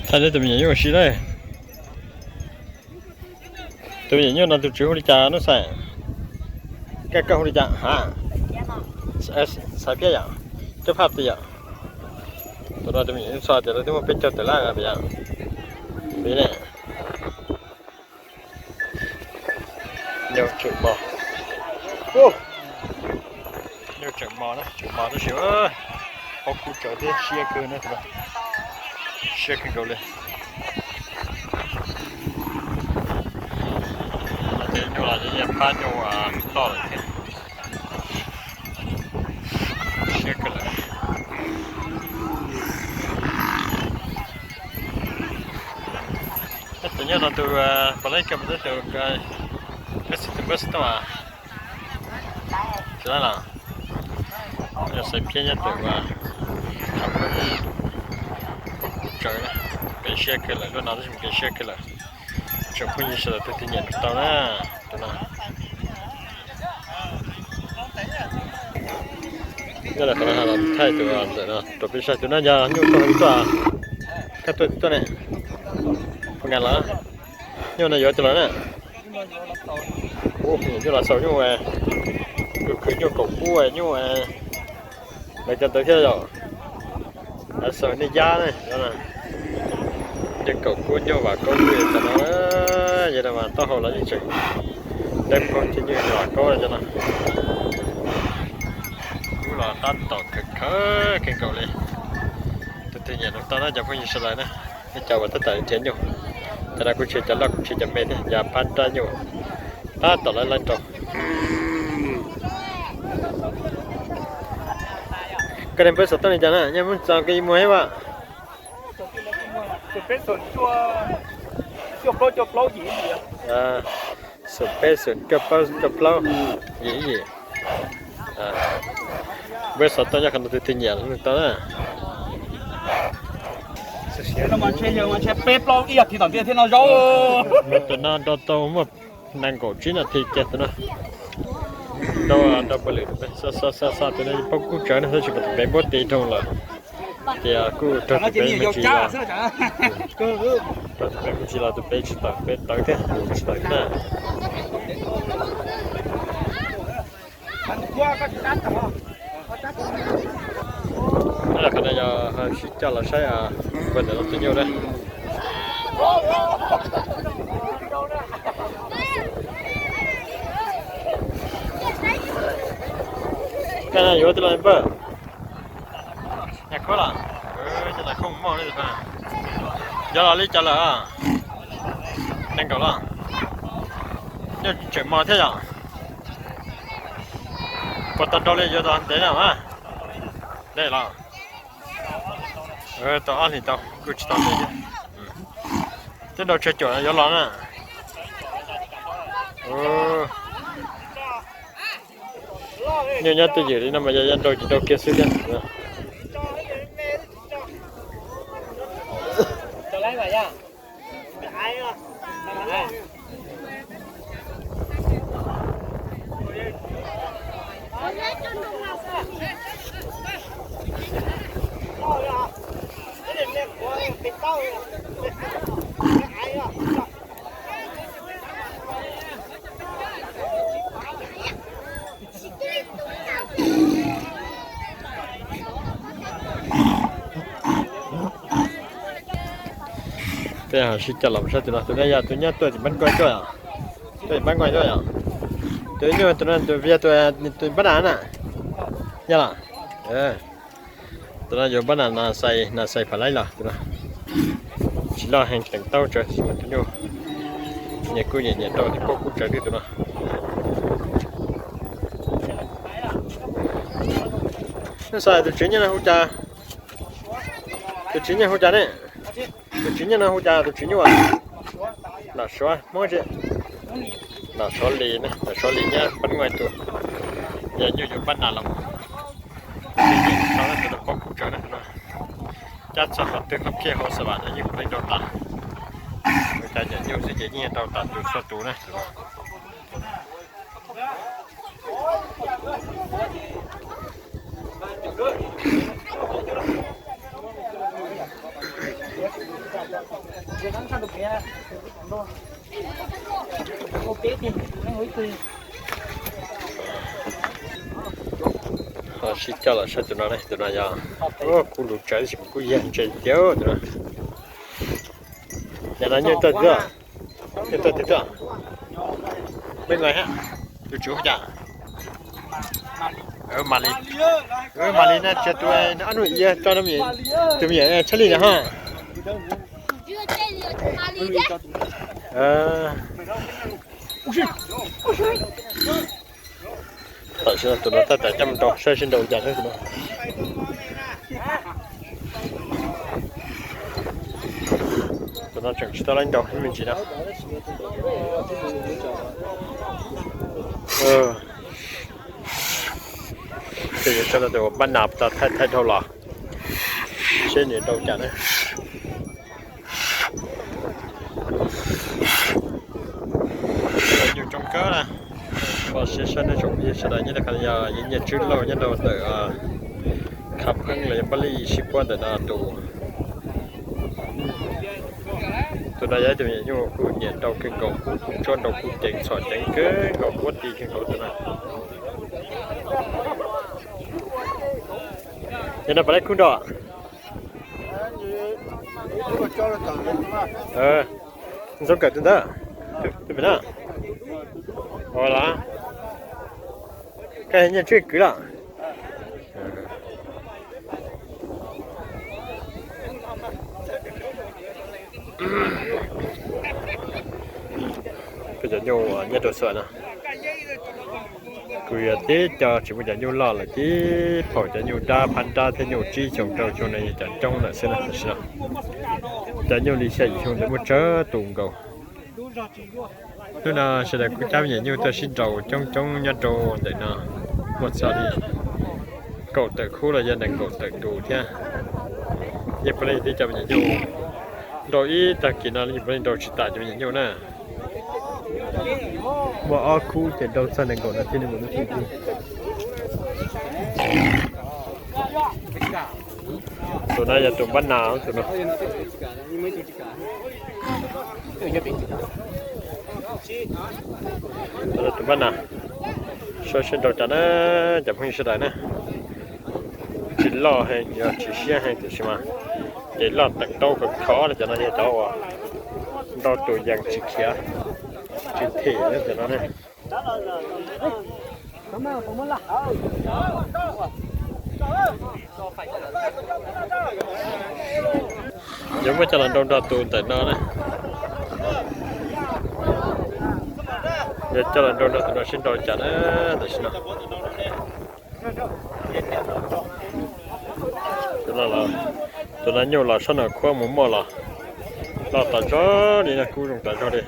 Thaij tus me nyuam nyuj ua si na. Tus me nyuam nyuj no tus tswv hu li cas Nuj Xais? Koj, koj hu li cas? Xaiv Phiab yom? Coj Phaj Tis yom? Tus no tus me nyuam nyuj txog tias lawv twb muaj peb caug tawm lab yom? Peb ne. Nyuj tseem mos. Nyuj tseem mos na, tseem mos tab sis pob kub tsawv thiab siab kawg na. Siab kawg nkaus li. Nyuj los yeej pab nyuj toj lawm thiab. Siab kawg lawm. Tus nyuj no tus pom leb kawg mus tus peb xwb tus npawb xwb tau. Tsis laib los yog Xaiv Phiab nyob tus uas tsawv, nqis siab kawg lawm, lub no tab sis nqis siab kawg lawm. Tsoom phooj ywg sawv daws tus twg nyiam tau na, tus no. Nyob ntawm qhov no los thaij tus ntawm no rau peb saib, tus no yog nyuj tuaj tuaj, koj tuaj tuaj ne, puas nqa los? Nyuj no yuav coj los na. Ub, nyuj los xaus nyuj, khwv khwv nyuj kaum kub nyuj, lawv cov ntawd thiab yom. Lawv xaus nej yab ne, nyuj kaum kub nyuj vam kaub nyuj cov no, yog no mas taub hau los yeej tseem dawb paug thiab nyuj vam kaub cov no. Kub los tab tom khawv khawv kawg nkaus li. Tus twg nyiam no tau na cov phooj ywg sawv daws na, nej cov uas tab tom nrhiav nyuj, cov no kuj tsis yog cov loj kuj tsis yog cov me thiab, yog phab nrab nyuj tab tom lawv lawv rau. Koj niag npawb xov tooj li cas na, nyob Hmoob Txos koj ib muag thiab as? Xoom peb xoom cuaj plaub yim ib yim. Npawb xov tooj nyob qhov no tus twg nyiam no tau na. Peb plaub ib yog thiv tom ntej thiab no zaub. Tus no nrau tau muaj nees nkaum tsib nas this kiag tus no. Nrau nrau pov lwm, xa xa xa tus no pob kub tsawv no tab sis mas tus pem npuab tes dhau lawm. Tias kuj raug tus pem me ntsis los, raug tus pem me ntsis los tus pem tsis tawm, pem tawv thiab, tsis tawm thiab na. Qhov no yog sib coj los saib puag ntawm no tus nyuj na. Koj yuav twg los npawg? Nyuj kub los, nyuj kub moj li. Yuav los li cas lawm? Nees nkaum los. Nyuj tseem mos thiab yom. Puas tau nrau li yuav tau ntev na mas? Dej los. Tau ob hlis tau, kuj tsis tau ntev thiab. Twb nrau tsawg caum yuav los na. Nyuj nyob twj ywm li no mas yog nrau ces nrau kiag xwb thiab. Peb ho sib coj los saib tus no, tus no yog tus nyob tuaj tim npab nkuaj tuaj yom. Tuaj tim npab nkuaj tuaj yom. Tus nyuj tus no tus yog tus npab nas na. Yog los. Tus no yuav npab nas, nas xais, nas xais pam laib los tus no. Tsis loj heev, teem taub tsawv, tus nyuj nyiam kuj nyiam nyiam rau thiab pob kub tsawv li tus no. Xav tus tswv nyuj no hu cas? Tus tswv nyuj hu cas ne? Tus tswv nyuj no hu cas tus tswv nyuj? Nom Suav Hmoob tsis? Nom Suav Lis ne, Nom Suav Lis nyob npab nkuaj tus. Yog nyuj yuav npab nas los. Tus no pob kub tsawv na. Cab txog qhov twg qhov phiaj hauv xav vam no yeej puav leej nrau tas. Ua cas nyiam nyuj xwb ces yeej nrau tas tus txhua tus na. Ho sib coj los saib tus no ne, tus no yog kuj lus tsawv tab sis kuj yog ntse tiag tus no. Yog no nyiaj tuaj twg? Nyiaj tuaj twg tuaj? Mej nqaij hab? Tus tswv hu cas? Mam li, mam li na, tsis tus ob nus ia rau tus me nyuam Tshaj Lij na ho. Tam sim no tus no tab tom coj mus nrau saib seb nrau cas thiab tus no. Tus no tseem tsis tau laib nrau me ntsis no. Ces yuav tso rau tus npab nas thaij thaij dhau los seb nws nrau cas na. Nyuj coob kawg na. Ua siab saib nej tsoom phooj ywg sawv daws, nyob rau qhov no yog yawg Nyiaj Tswb Lauj nyob rau ntawm Khav Pheeb los yog Npab Lij sib puab ntawm no tus. Tus no yog ib tug me nyuam nyuj kuj nyiam nrau kawg nkaus, kuj tsuab nrau kuj ceev txhom ceev kawg nkaus, quab ti kawg nkaus tus no. Yog no puas laib khub nrau? Ntxoov kawm tus ntawd, tus pem na. Ua los, koj Nyiaj Tswb kwv los. Peb cov nyuj nyob rau xuam no, kuj yog tib co tsis muaj cov nyuj loj lawm, tib phaum cov nyuj dab phab nrab thiab nyuj tsib xyoos rau xyoo no yog cov coob lawm xwb na. Tam sim no cov nyuj li xya yim xyoo ntawd muaj tsawg tus nkaus. Hnub no sawv daws kuj cab me nyuam nyuj tuaj sib nraus coob coob nyob rau ntawm no, muaj txog li kaum tawm khub los yog nees nkaum tawm tus thiab. Yeej puav leej tib co me nyuam nyuj nrau ib tag kis no yeej puav leej nrau tsis tas cov me nyuam nyuj na. Muaj ob khub ces nrau txog nees nkaum no thiab, nees nkaum no thiab. Tus no yog tus npab nas tus no. Tus no tus npab nas, saib seb nrau cas na, cov phooj ywg sawv daws na. Tsis loj heev, yog tsis siab heev tiam sis mas ces loj teem taub khov khov no, cov no yog cov uas nrau tus yees tsis khiav, tsis them cov no ne. Yuav muab coj los nrau nrog tus ntawm no na. Yuav coj los nrau nrog tus no seb nrau cas na, tam sim no. Tus no nyuj los sab no khuab mus muaj los, los tas zog li no, kub zoo tas zog li.